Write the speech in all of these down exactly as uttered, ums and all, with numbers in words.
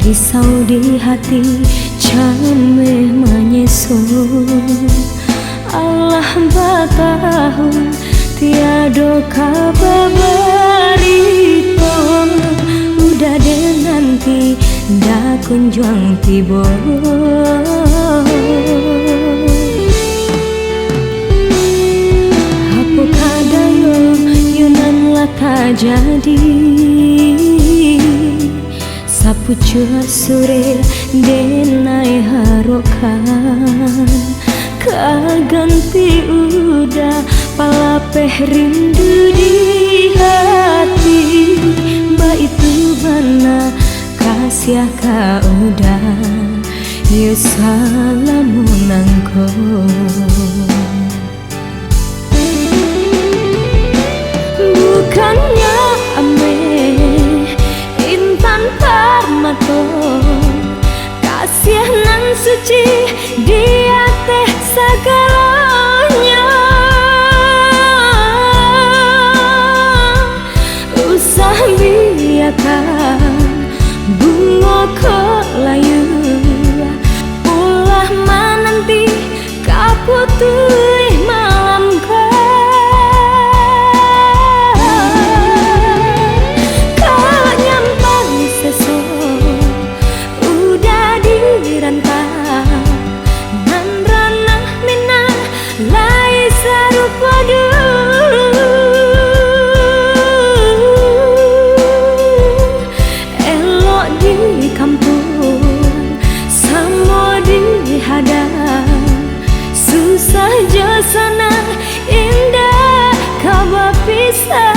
Risau di hati, cameh manyeso. Alah batahun tiado kaba barito, udah den nanti ndak kunjuang tibo. Apo kadayo yo nan lah tajadi? Sapucuak surek den ai harokkan, ka ganti udah palapeh rindu di hati. Baitu bana kasiah ka udah, yo salamo nangko. Bukannyo ameh intan parmato, kasiah nan suci di ateh sagalonyo. Usah biakan bungo ko layu, ulah mananti ka putuih malam ko. Kok nyampan seso udah dirantau, nan ranah Minang lai sarupo dulu. Elok di kampuang, samo di hadang, susah jo sanang, indak ka bapisah.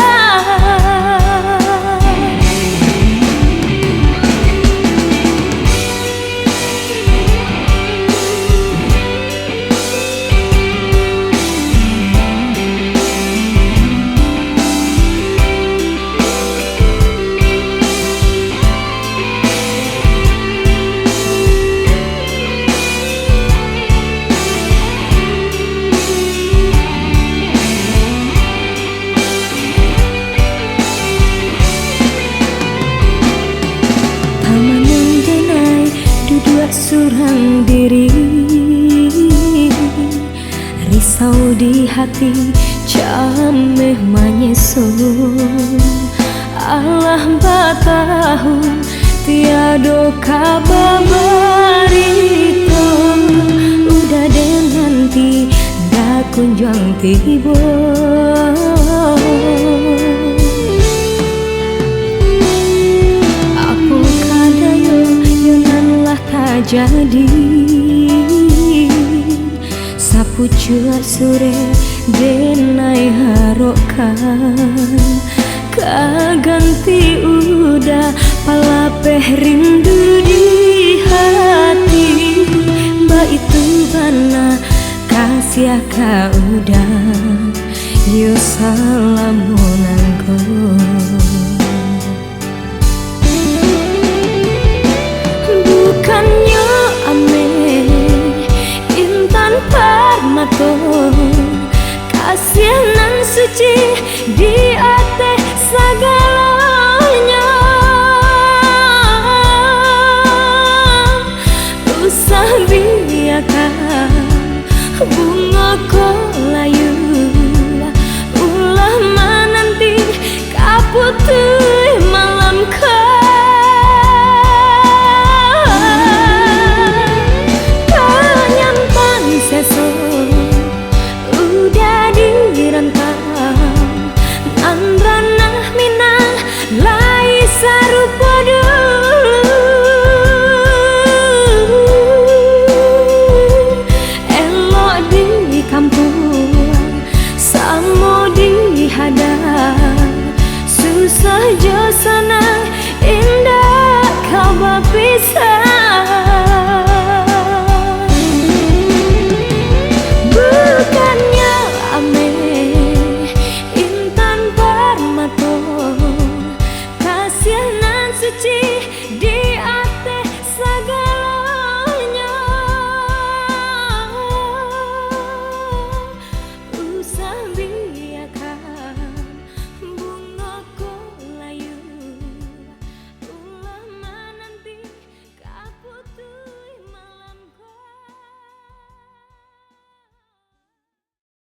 Tamanang den ai duduak surang diri, risau di hati, cameh manyeso. Alah batahun tiado kaba barito, udah den nanti ndak kunjuang tibo. Apo kadayo yo nan lah tajadi? Sapucuak surek den ai harokkan, ka ganti udah palapeh rindu di hati. Baitu bana kasiah ka udah, yo salamo nangko.